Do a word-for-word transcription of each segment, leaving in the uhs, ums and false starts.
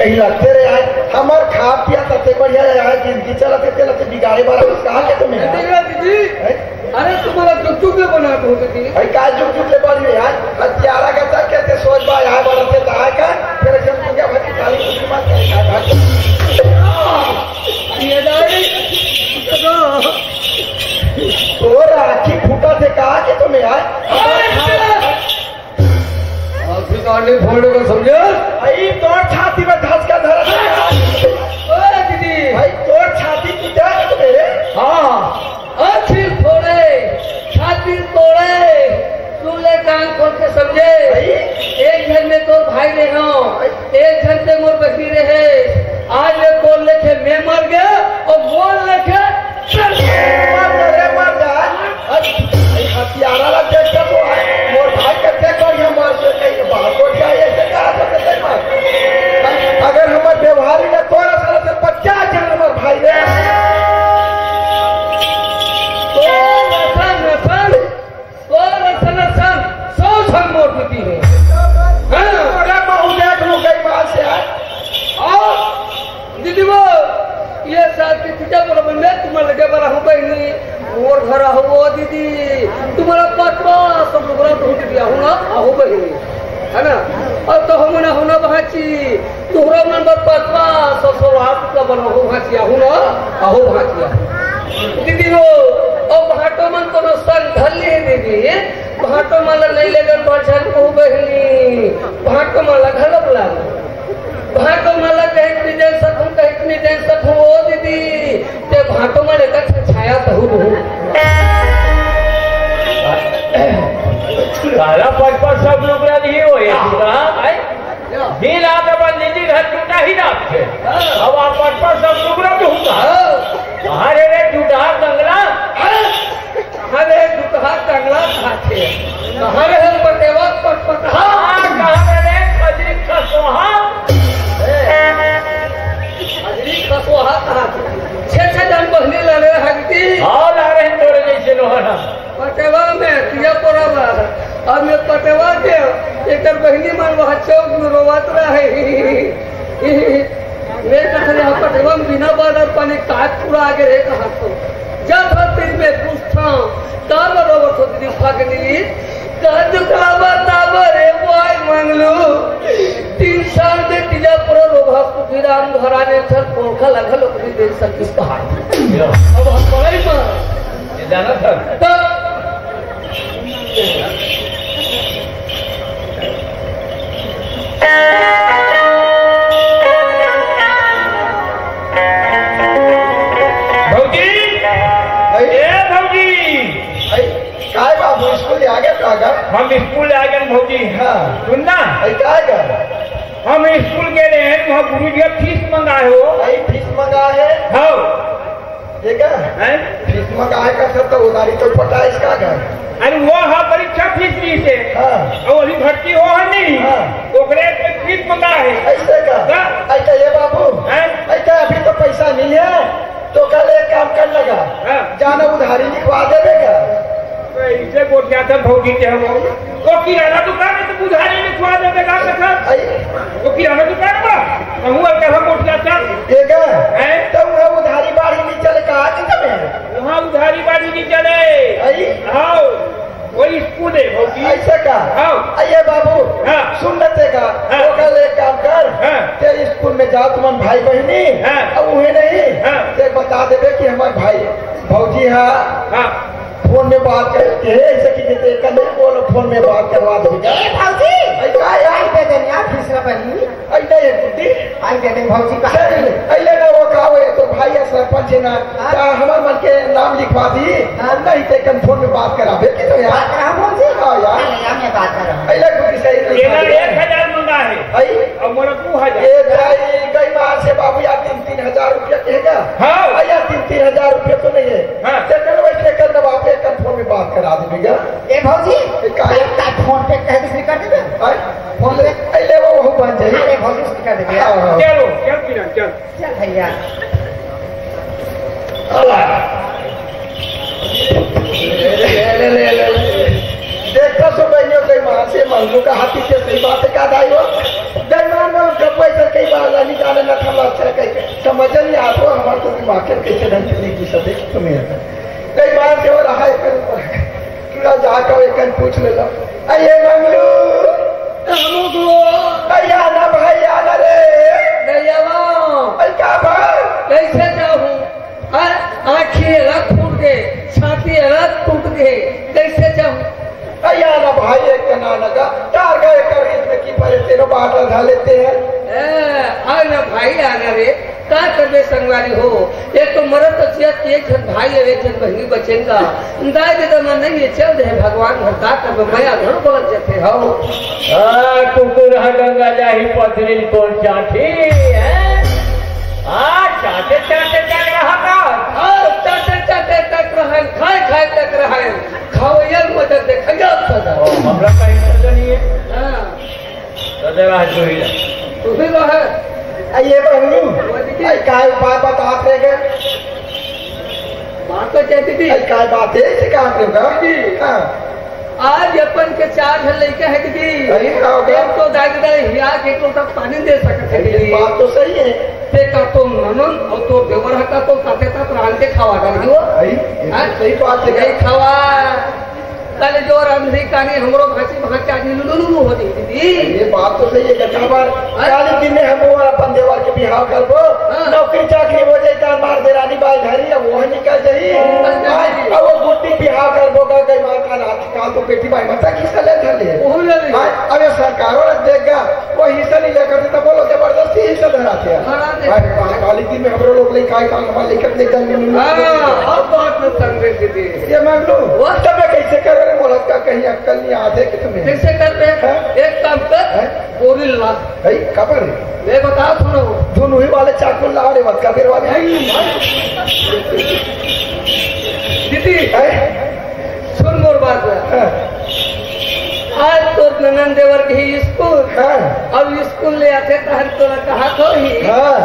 लगते रे यार, हमर खा पिया तते बढ़िया है यार, जिंदगी चलत है, चलत है, बिगाड़े वाला बस कहाँ के तुम्हें यार? देख रहा दीदी, हैं? अरे तुम्हारा जुग जुग ले बना दो दीदी। भाई का जुग जुग ले बढ़ रही है यार? हत्यारा का तक कहते सोच बा यार, बढ़ते दाय का, फिर जब पूजा भर की काली कुछ मत कर, यार, भाई। ये दाई, तो राखी फूटा थे कहा कि तुम्हें यार? अभी कांडी फोड़ने को समझे? आई तोर छाती में धस का धरा। ओ दीदी। भाई तोर छाती टूटा है तुम्हें? हाँ। आखिर फोड़े, छाती तोड़े, तू ले कान खोल के समझे। भाई। एक घर में तोर भाई रहे हो, एक घर में मोर बहिनी रहे। आज ले तोर लेखे मैं मर गया और मोर लेखे चल गया। मर जा रे, मर जा। अरे, अरे, हथियारा ला देख के तो मोर भाई के देख और ये मार के कहीं बाहर को जाए, ऐसे कहा तो कैसे मार? अगर हमारे व्यवहार ही ना तोड़ा साला से पचास जन हमारे भाई रे। तो रसन, रसन, तो रसन, रसन, सौ संग मोर पीती है। हाँ। अरे, बहुत देख लो कई बार से यार। और दीदी वो, ये साथ की पूजा पर मैं तुम्हारे लगे बड़ा हूँ बहनी, और घर हो वो दीदी, तुम्हारा पतवा सब लोग रहा तुम दीदी, आहू ना, आहू बहनी, है ना? और तो हम ना होना बहाची, तुहरा मन बर पतवा सब सब हाथ का बना हो बहाची, आहू ना, आहू बहाची, आहू। दीदी वो, और भाटो मन कोनो संग धर लिए दीदी, भाटो मन ला नहीं लेकर बरछन को बहनी, भाटो मन ला घलक लाग। भाटो मन ला कहीं नहीं दे सकूं, कहीं नहीं दे सकूं, ओ दीदी, ते भाटो मन एक छाया तहु रहू। साला पचपन सौ रुपया दिए हो, ये टूटा, हैं? बिल आता बंदी जी घर टूटा ही ना थे। अब आप पचपन सौ रुपया दूंगा। अरे रे टूटा कंगला। अरे दुतहा टंगला खाथे। कहाँ रहे पटेवा पटपटहा? हाँ, कहाँ रहे खजरी खसोहा? ए, खजरी खसोहा कहाँ थे? छे छे जन बहनी लड़े हगती। हाँ, ला रहे तोरे जैसे लोहरा। पटेवा में पिया पड़ा बा। और मैं पटेवा के एकर बहनी मन वहाँ चौक में रोवत रहे। मैं कहा, यहाँ पर एवं बिना बॉर्डर पानी काट पूरा आगे रहे कहा तो। जब हर दिन में पूछता, तब रोवत होती थी फगनी, कहा, "दुखला बता बरे बॉय मंगलू।" तीन साल में तीजा पूरा रोगा को फिर आम घराने थर पोखा लगा लोग भी दे सकती कहा। अब हम पढ़ाई में ये जाना था। तब भौजी, अरे। ए भौजी। अरे, काय बाबू, स्कूल ले आ गए का गा? हम स्कूल ले आ गए भौजी। हाँ। सुन ना। अरे, काय गा? हम स्कूल के रहे हैं, वहाँ गुरु जी फीस मंगा हो। अरे, फीस मंगा है? हाँ। ये का? हैं? फीस मंगा है का, सब तो उधारी तो पटा इसका घर। अरे वो हाँ परीक्षा फीस ली से। हाँ। और अभी भर्ती हो है नहीं। हाँ। ओकरे से फीस मंगा है। ऐसे का? हाँ। ऐसा ये बाबू? हैं? ऐसा अभी तो पैसा नहीं है, तो कल एक काम कर लगा। हाँ। जाना उधारी लिखवा देवे का? तो इसे बोल क्या था भौजी के हम? वो किराना दुकान है तो उधारी लिखवा देवे का कथा? आई। वो किराना दुकान बा? कहूँ और कहाँ मोट जाता? ये का? हैं? तो वो उधारी बाढ़ी नहीं चले का आज तमें? वहाँ उधारी बाढ़ी नहीं चले। आई? हाँ। वही स्कूल है भौजी। ऐसा का? हाँ। अये बाबू, हाँ। सुन लेते का? हाँ। तो कल एक काम कर, हाँ। तेरे स्कूल में जाओ तुम भाई बहनी, हाँ। अब उहे नहीं, हाँ। ते बता देवे कि हमारे भाई, भौजी हाँ। हाँ। फोन में बात कर, हे, ऐसे कि जैसे कल नहीं बोलो, फोन में बात करवा दो। ए भौजी, ऐसा यार। आई दे दे यार, फीस ना बनी। आई दे ये गुड्डी। आई दे दे भौजी का। चल, आई ले ना वो का, वो तो भाई है सरपंच है ना। हाँ। का हमार मन के नाम लिखवा दी। हाँ। हम नहीं ते कन फोन में बात करा दे कि तो यार। बात करा भौजी। हाँ यार। अरे यार, मैं बात कर रहा हूँ। आई ले गुड्डी सही ये ना लिखवा दे। एक हजार मंगा है। आई? और मोला दो हजार। ए भाई, गई मार से बाबू यार, तीन तीन हजार रुपया कहेगा। हाँ। आई यार, तीन तीन हजार रुपया तो नहीं है। हाँ। ते चलो वैसे कर दबा पे कन फोन में बात करा दे भैया। ए भौजी, ए, का है? का फोन पे कह दे, कर दे। हाँ? फोन पे। ए, ले वो, वो बन जाए। अरे भौजी, उसको कर दे भैया। हाँ, हाँ। चलो, चल किरण, चल। चल भैया। अला। ले, ले, ले, ले, ले। देखो तो बहनियों के माँ से हमको कहा पीछे सही बात है, का दाई हो? बेईमान मन कब ऐसा कई बार लानी जाने ना था, अच्छा कहीं समझ नहीं आता, हमारे तो दिमाग के कैसे ढंग से नहीं घुसा, देखी तुम्हें। कई बार जो रहा है, फिर पूरा जाकर एक कन पूछ ले लो। अये मंगलू, रामू को। अया ना भाई, आना रे। नहीं आवा। अरे का भाई? कैसे जाऊं? हाँ, आँखी अलग फूट गए, छाती अलग टूट गए, कैसे जाऊं? अया ना भाई, एक कना लगा, तार गए कर इसमें की परे तेरो बाटा ढा लेते हैं। ए, आ ना भाई, आ ना रे, का करबे संगवारी हो? एक तो मरत तो जियत एक झन भाई अउ एक झन बहिनी बचेन गा। दाई ददा मन नहीं हे, चल दे भगवान घर, का करबे, मया घणो बलत जथे हो। आ, कुकुर ह गंगा जाही पथरी ल कोन चाटी है। आ, चाटे चाटे तक रहा का? आ, चाटे चाटे तक रहन, खाए खाए तक रहन। खावैया ल मजा दे, खैया ल सजा। ओ, हमरा कहीं सजा नहीं है। हाँ। सजा रहा जोहिला। तू भी रहा। आ, ये बहनू, वो दीदी। आई काय बात बतात रहे गए? बात तो कहती थी। आई काय बात है, इसे कहा थे का? दीदी। हाँ। आज अपन के चार झन लइका है दीदी। अरे, का हो गया? एक तो दाई ददा हिया के एक लोटा पानी दे सकत है अरे, दीदी। बात तो सही है। ते का तो ननन अउ तो देवर ह का तो ताते तात रांध के खावा कर दियो। अरे, ये तो हाँ? सही बात है। नहीं खावा। कल जो रांधरी कानी हमरो भांची भांचा जी लुलु लुलु हो जाई दीदी। ये बात तो सही है, गंगाबर। हाँ? काली दिन में हम वो अपन देवर के बिहाव करबो, हाँ। नौकरी चाकरी हो जाई, तार मार दे रानी बाई घरी, अब वो निकल जाई। निकल जाई। हाँ, अब वो गुट्टी बिहाव करबो, का गई मार का रात, का तो बेटी बाई मत खिसा ले धर ले। वो ले ले। हाँ, अब ये सरकारों ने देख गा, वो हिस्सा नहीं लेकर थे, तो बोलो जबरदस्ती हिस्सा धरा थे। धरा थे। हाँ, हाँ, काली दिन में हमरो लोग ले काय काम हमारे लेकर ले जाएंगे। हाँ, अब बात में संदेश दे। ये मान लो, वो? तब मैं कैसे कर रहे बोला, का कहीं अक्कल नहीं आते कि तुम्हें? कैसे कर रहे? हाँ? एक काम कर, हाँ? गोली ला। भाई, कबर है? मैं बता सुनो। दोनों ही वाले चाकू ला रहे, मत का फिर वाले। दीदी, हैं? सुन मोर बात ला। हाँ। आज तोर ननन देवर के ही स्कूल। हाँ। अब स्कूल ले आते तहन तोला कहा तो ही। हाँ।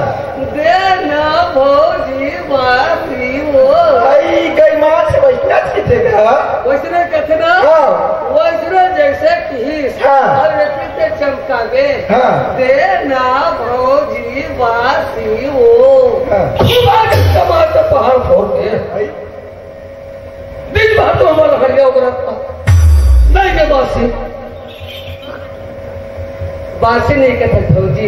दे ना भौजी बासी वो। भाई, गई माँ से वैसने की थे ना? वैसने कथे ना? हाँ। वैसने जैसे कि हाँ। और व्यक्ति से चमका दे। हाँ। दे ना भौजी बासी वो। हाँ। तू बात कमा तो पहाड़ फोड़ दे। भाई। दिन भर तो हमारा हरिया उगरत था। नहीं के बासी। बासी नहीं कहते भौजी,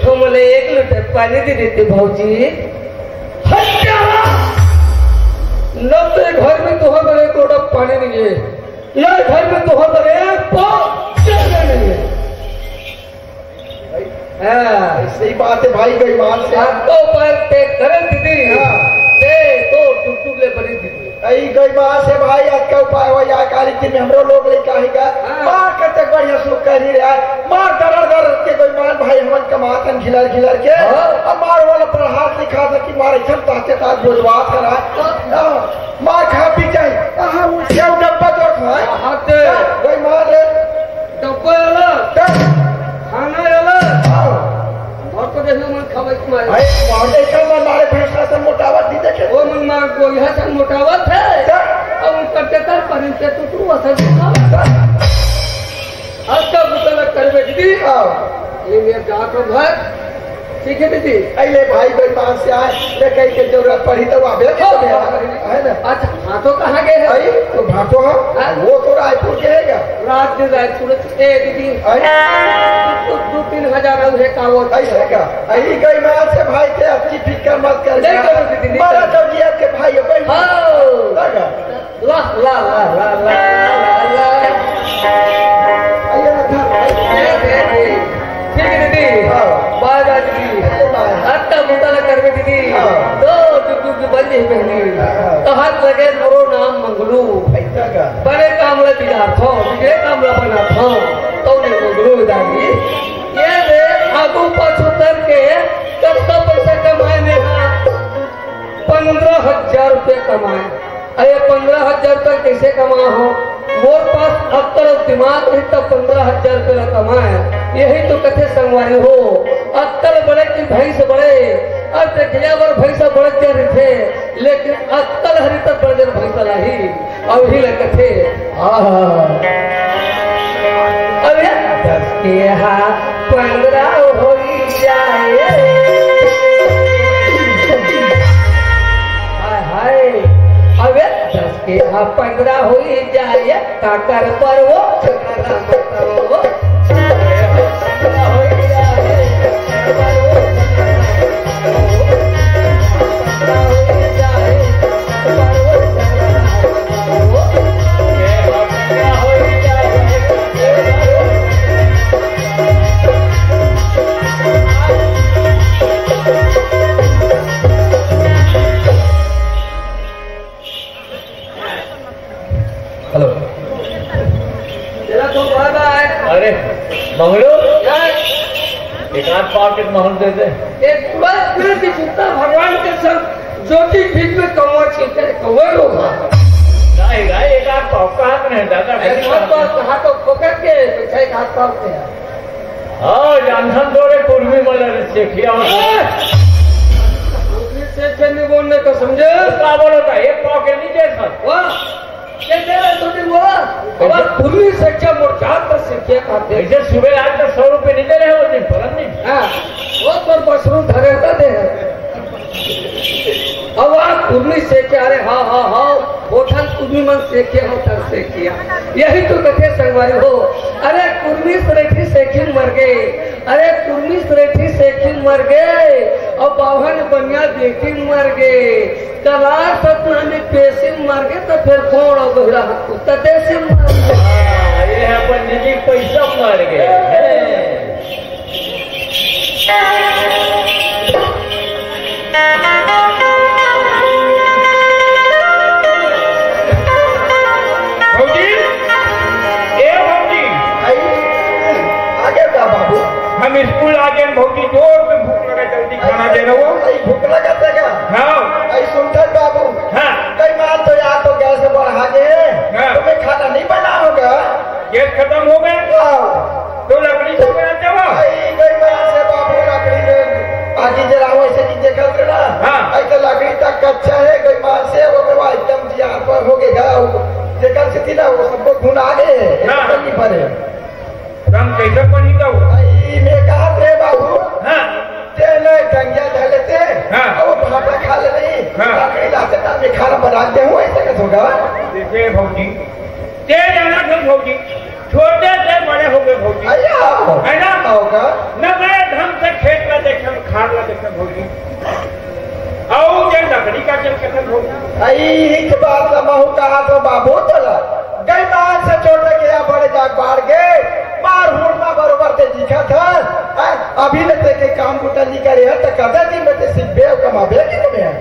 हम बोले एक लोटे पानी दे देते भौजी। हत्या! नब्बे घर में तो हमारे एक लोटा पानी नहीं है। यह घर में तो हमारे एक पाव जल नहीं है। हाँ। सही बात है भाई, गई माँ से। अब तो पर पे करन दीदी। हाँ। दे तो टुकटुक ले बनी दीदी। आई गई माँ से भाई, आज का उपाय हो या काली दिन में हमरो लोग ले काहे का। हाँ। माँ कते बढ़िया सुख करी रे। माँ दरर दरर के गई माँ भाई, हमन कमातन घिलर घिलर के। हाँ। अब मार वाला प्रहार सिखा था कि मार एकदम ताते तात बोझवात करा। हाँ। हाँ। मार खा पी जाए। हाँ, वो क्या डब्बा तो खाए। हाँ, ते। गई माँ रे। डब्बा वाला। हाँ। खाना वाला। हाँ। और तो देखो मन खवाई तुम्हारे। अरे, बहुत ऐसा मन मारे भैंसा से मोटावत नहीं देखे। वो मन मार को यहाँ से मोटावत है। क्या? अब उन करते कर पर इनसे तो तू असर दिखा। क्या? अब तो गुस्सा लग कर बैठ गई। हाँ। ये मेरे जात में घर। ठीक है दीदी। अरे भाई, कोई पास से आए, ले कहीं के जरूरत पड़ी तो वहाँ भेज दो हाँ। मेरा, है ना? अच्छा, भाटो कहाँ गए हैं? अरे, तो भाटो है, हाँ? वो तो रायपुर के है क्या? रात दिन रायपुर ए दीदी, अरे? दो, दो तीन हजार और है का वो? ऐसे का? अरे, गई माँ से भाई थे, आपकी फिक्र मत कर। नहीं करो दीदी, नहीं मारा करो। तो जी आपके भाई है, कोई हाँ। लगा। ला, ला, ला। अरे, रखा। ए, ए, ए। ठीक है दीदी। हाँ। बाय, बाय दीदी। अरे, बाय। अत्ता मुता न करबे दीदी। हाँ। दो टुक टुक बन गई बहनी। हाँ। तो हाथ लगे मोरो नाम मंगलू। ऐसा का? बड़े काम ला बिगाड़ थो, बिगड़े काम ला बना थो। तो ने मंगलू दादी। ये ले आगू पाछू करके कत्ता पैसा कमाए में हाँ। पन्द्रह हजार रुपये कमाए। अरे पन्द्रह हजार रुपये कैसे कमा हो? मोर पास अक्कल अउ दिमाग नहीं तब पन्द्रह हजार रुपये ला कमाए। यही तो कथे संगवारी हो, अक्कल बड़े की भैंस बड़े, अउ देखिया बर भैंस बड़े जर थे, लेकिन अक्कल हरी तब बड़े जर भैंस लाही। अउ ही ला कथे, आहा। के हा पंद्रह होई जाए। हाय, हाय। अबे दस के हा पंद्रह होई जाए, काकर पर वो छोटा राम बताओ। हेलो। तेरा तो बाबा है। अरे, मंगलू, यार। एक आध पाव के महूँ दे दे। एक बार फिर भी जितना भगवान के संग ज्योति पीठ में कमवा छिलते हैं, कौवे लोग हैं। नहीं भाई, एक आध पाव कहाँ के नहीं दादा, एक आध पाव कहाँ तो फोकट के, तो एक आध पाव के हैं। हाँ, जानथन तो रे कुर्मी वाला रे सेखिया हो। ए! कुर्मी सेखिया नहीं बोलने का समझे? का बोलो था, एक पाव के नहीं दे सर। वाह, ये दे रहे तो नहीं बोला। अब कुर्मी सेखिया मोर जात का सेखिया खाते। ऐसे सुबह आज तक सौ रुपये नहीं दे रहे हो, दिन फलन नहीं। हाँ, वो तो बसरू धरे था दे। अब आप कुर्मी सेखिया, अरे हाँ, हाँ, हाँ, होटल कुर्मी मन सेखिया, होटल सेखिया। यही तो कथे संगवारी हो। अरे कुर्मी सरेठी सेखिन मर गे, अरे कुर्मी सरेठी सेखिन मर गे, अउ बाभन बनिया बेटिन मर गे, कलार सतना में पेशिन मर गे, त फेर कोन अउ गहिरा हत्तू त देशिन मर गे। हाँ, ये है अपन निजी पैसा मर गे। भौजी, ए भौजी। आई, आगे का बाबू? हम स्कूल आ गए भौजी, जोर से भूख लगा, जल्दी खाना दे रहे हो। आई, भूख लगा था क्या? हाँ। आई, सुनता बाबू। हाँ। कई मार तो यार तो गैस बढ़ा दे। हाँ। तुम्हें खाना नहीं बना होगा? गैस खत्म हो गया? हाँ। तो लकड़ी तो बना देवा। आई, गई बात है बाबू, लकड़ी में आगी जलाओ, ऐसे कि देखल के ना। हाँ। ऐसे लकड़ी तक कच्चा है, गई बात से वो मेरा एकदम जियार पर हो गया। वो जेकर से थी ना, वो सबको घुन आ गए, हाँ। एकदम नहीं भरे। तो हम कैसे बनी तो? आई, मैं कहा थे बाबू। हाँ। ते ले डंगिया धर लेते, हाँ। और वो भाटा खा ले नहीं, हाँ। लकड़ी लाते ना, मैं खाना बना दे हूँ, ऐसे कैसे होगा? देखिए भौजी, ते जाना था भौजी, छोटे से बड़े हो गए भौजी। अय्या। है ना? होगा। न गए ढंग से खेत ला देखे, खार ला देखे भौजी। अउ जे लकड़ी का जल कथन भौजी। आई हित बात ला महू कहा तो बाबू तोला। गई बात से छोटे के या बड़े जाग बाढ़ गए। मार हुड़मा बरोबर ते दिखा था। हैं? अभी ले ते के काम बुता नहीं करे है, तो कदे दिन में ते सिर्फ बेव कमाबे कि तुम्हें?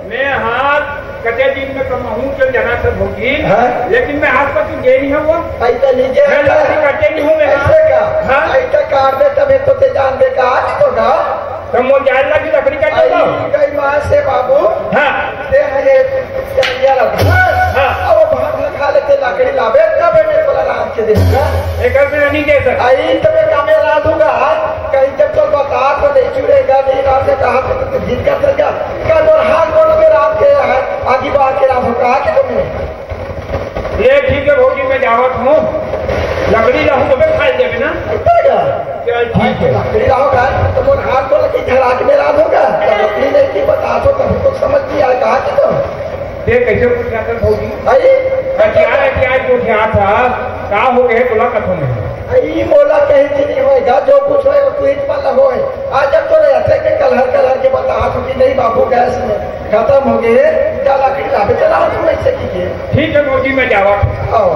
मैं हाथ कते दिन में कमाहूँ, चल जाना सब होगी। हाँ। लेकिन मैं हाथ पर तू दे नहीं हूँ वो। पैसा नहीं दे। मैं लकड़ी काटे नहीं हूँ मैं। ऐसे का? हाँ। ऐसा काट दे तबे तो ते जान दे का आज तो ना। तो मोर जान लगी लकड़ी काटे आई, तो। गई माँ से बाबू। हाँ। ते है ये, ये, ये लगा। हाँ। अब भाग खा लेते लकड़ी लावे, तबे मेरे को रात के दिन का। एक बार मैं नहीं दे सकता। आई तबे का मैं रात होगा। कहीं जब तो बता तो नहीं छुड़ेगा, नहीं रात से कहा तो जिद कर देगा। का तोर हाथ बोलो के रात के है, आगी बात के रात हो कहा कि तुमने? ले ठीक है भौजी, मैं जावत हूँ, लकड़ी लाहूँ तो मैं खाई देबे ना। इतना क्या? चल ठीक है। लकड़ी लाओ का, तो मोर हाथ बोलो कि घर आके में रात होगा, तो लकड़ी नहीं की बता दो, तभी तो समझ नहीं आए कहा कि तो। ते कैसे पूछ रहा था भौजी? भाई? अटियार, अटियार पूछ रहा था, का हो गए बोला कथों में? आई मोला कहीं से नहीं होएगा, जो कुछ होए वो तू ही पल्ला होए। आज जब तो रहते के कलहर कलहर के बता तू कि नहीं बाबू गैस में खत्म हो गए, जा लकड़ी लावे चला तू ऐसे कीजिए। ठीक है भौजी, मैं जावा। आओ।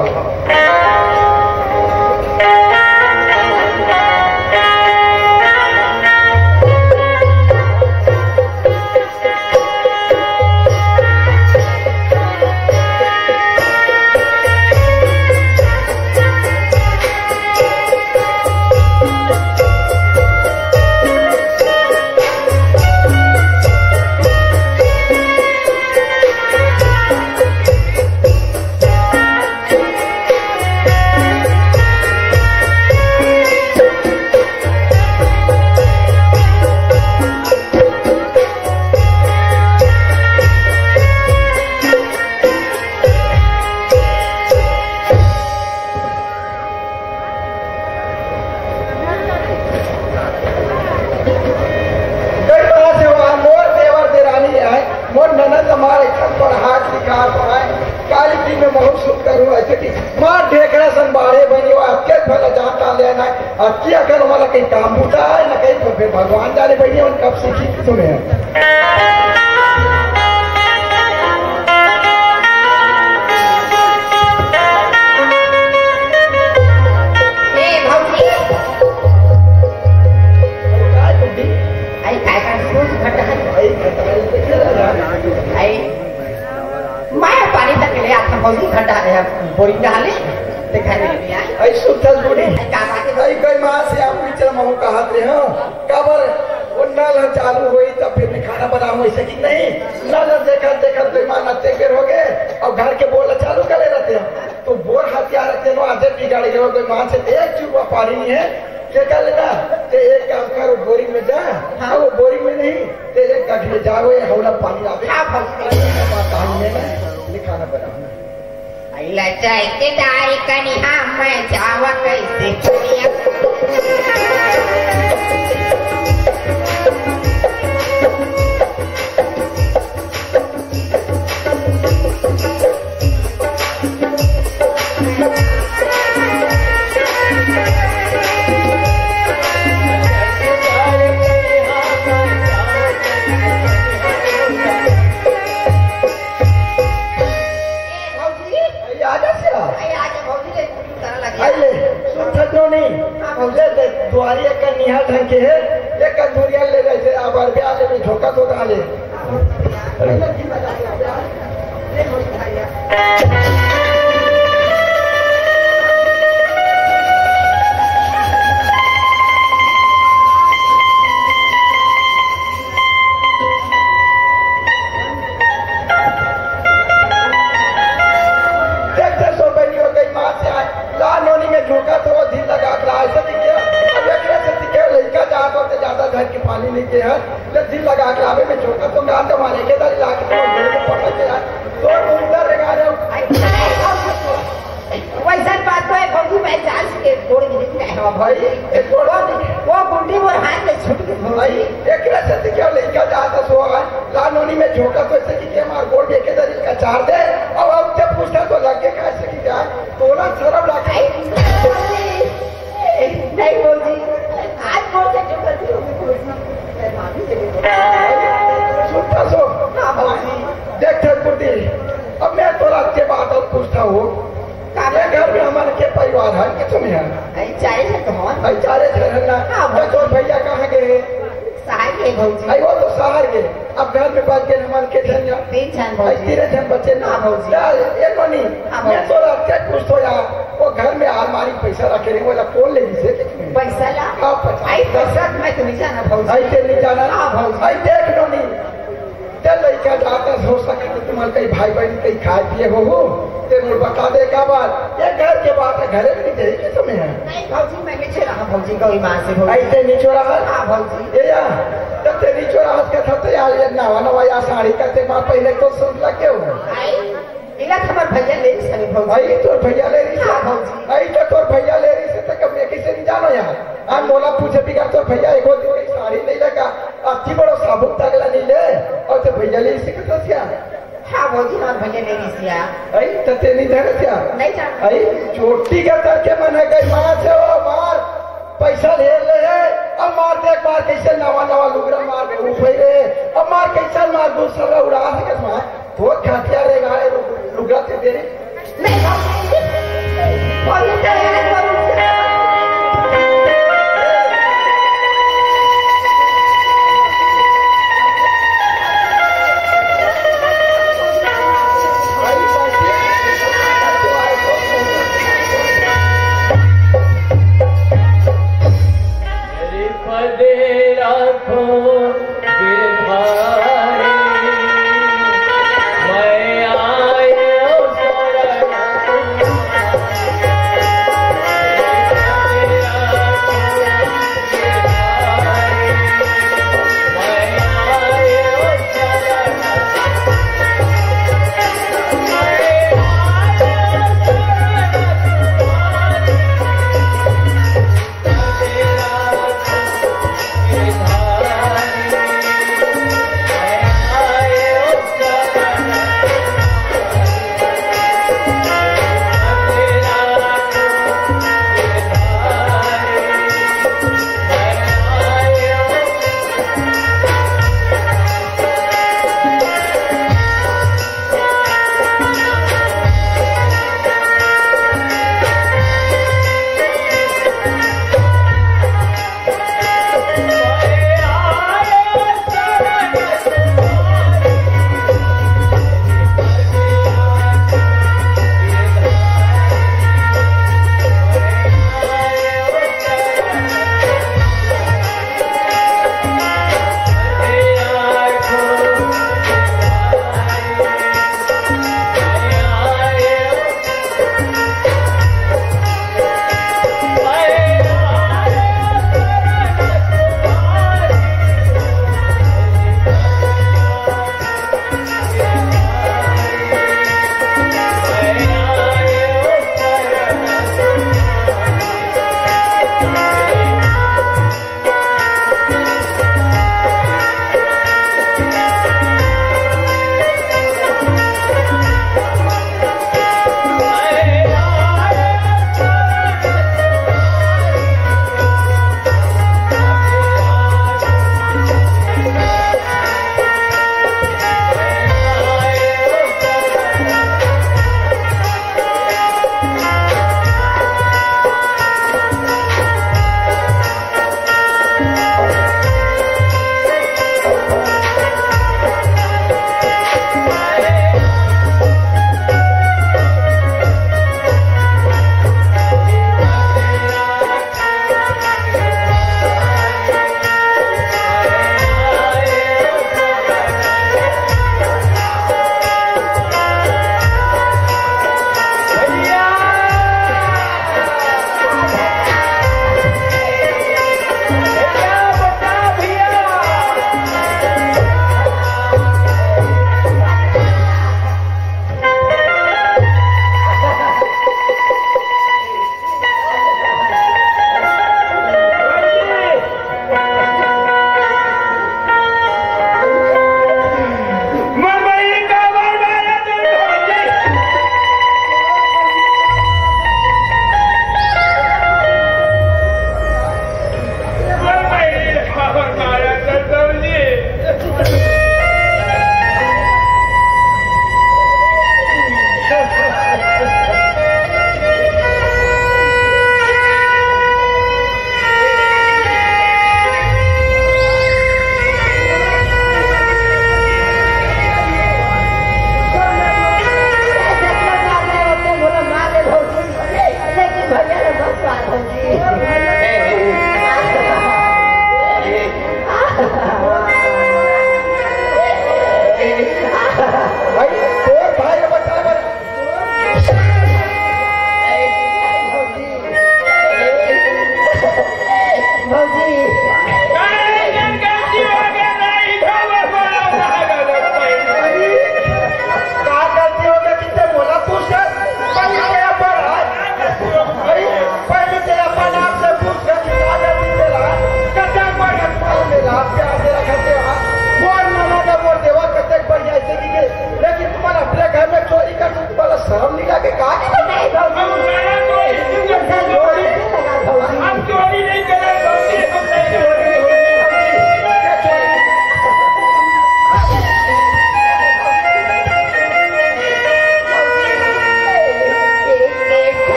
अरे, एकदम पढ़ा लिखा पढ़ाए, काली दिन में बहुत सुंदर हुआ, ऐसे कि मार ढेकड़ा सन बाढ़े बनी हुआ, अक्के भला जान डाल लेना, अक्की अगर हमारा कहीं काम बूता है, ना कहीं तो फिर भगवान जाने बनी, उन कब सीखी सुने हैं। ए, भौजी। अरे, काय भौजी? आई काय कर, दूध घट है। आई घट है, तो क्या लगा? आई। मैं पानी तक ले आता, भौजी, घट है, बोरिंग डाले, दिखाई नहीं आई। आई सुतल बूढ़ी। आई का बात है? आई कोई माँ से आप पीछे महू कहत रहे हो, काबर वो नल ह चालू होई, तब फिर मैं खाना बनाऊँ, ऐसे कि नहीं? नल ह देखत, देखत बेईमान अत्ते बेर हो गए, और घर के बोर चालू कर ले रहते हैं। तो बोर हथियार रहते हैं, आदत बिगाड़ गए, बेईमान से एक चुरवा पानी नहीं है, के कर लेना? ते एक काम कर, वो बोरिंग में जा। हाँ। वो बोरिंग में नहीं, ते एक गठरी जाओ, ये हौला पानी आवे। हाँ, भौजी। पानी में ना, निकालना पड़ा। अइला जाए के दाई कनिहा, मैं जावा कैसे दुनिया। ए, भौजी। ए, आ जा से आ। ए, आ जा, भौजी, ले, पूरी उतारा लगे। आई ले, सुन थक लो नहीं। हाँ, भौजी। ले, देख, दुआरी एक कनिहा ढंग के है, एक दूरिया ले, जैसे अब अरबिया ले, भी झोंका तो डाले। देखते सो बनी हो गई माँ से आए। ला नोनी में झोंका तो वो दिल लगा के ला, ऐसे दिखे। अब एकरे से दिखे, लइका जात हो तो ज्यादा घर के पानी नहीं के है। ले दिल लगा के लावे में झोंका तो गांड मारे के दारी लाके तो गोड़ में पकड़ के यार। तो उधर लगा रहे हो। वैसन बात तो है भौजी, मैं जान के गोड़ गिर गए हो भाई। एक गोड़ वो, वो गुंडी मोर हाथ में छूट गई भाई। एकरा से तो क्या लइका जाता सो है, ला नोनी में झोंका तो ऐसे कि के मार गोड़ देखे दरी का चार दे। अब अब जब पूछता तो लगे कैसे कि क्या, तोला शर्म लागे। नहीं भौजी, आज गोड़ से जो गलती होगी भौजी, मैं माफी दे देता हूँ। सुनता सो। हाँ भौजी। देख ठकुर दी, अब मैं तोला के बात और पूछता हूँ। का ये घर में हमारे के परिवार है कि तुम है? अरे चारे से तो हम। अरे चारे से है ना? हाँ, तो तोर भैया कहाँ गए? शहर गए भौजी। अरे वो तो शहर गए, अब घर में बच गए हमारे के झनिया। तीन झन भौजी। अरे तीन झन बच्चे ना। हाँ भौजी। यार, ये कोनी। हाँ मैं भौजी। तो रख के पूछतो यार, वो घर में अलमारी पैसा रखे रहे, वो कौन ले ली से कि तुमने? पैसा ला? हाँ, पैसा। अरे पैसा मैं तो नहीं जाना भौजी। अरे ते नहीं जाना? हाँ भौजी। अरे देख लो नहीं। ते लइका जाता हो सकत है, तुम्हारे कई भाई बहन कई खाए पिए हो, हो। ते मोर बता दे का बात, ये घर के बात है, घरे में नहीं जाए कि तुम्हें है? नहीं भौजी, मैं नीचे रहा भौजी, गौरी माँ से भौजी। ऐसे नीचे रहा? हाँ भौजी। ये या, जब ते नीचे रहा का था तो यार, ये नवा नवा या साड़ी का ते माँ पहले तो सुन लग गए हो। आई, इला तो हमार भैया ले रही सनी भौजी। आई तो भैया ले रही हाँ से। भौजी। आई तो तोर भैया ले रही से तो कब मैं किसे नहीं जानो यार। आज मोला पूछे बिना तोर भैया एको दिन की साड़ी नहीं लगा। अति बड़ो साबुन तगला नहीं ले, और ते भैया ले इसी के तो क्या? हाँ भौजी, हमार भैया नहीं इसी आ। अई, त ते नहीं धरे क्या? नहीं जाना। अई, चोटी का तर के मन है गई मार से, ओ मार, पैसा ले ले है, अब मार देख मार कैसे नवा नवा लुगरा मार के उठे रे, अब मार कैसे मार दूसरा उड़ा सके मार।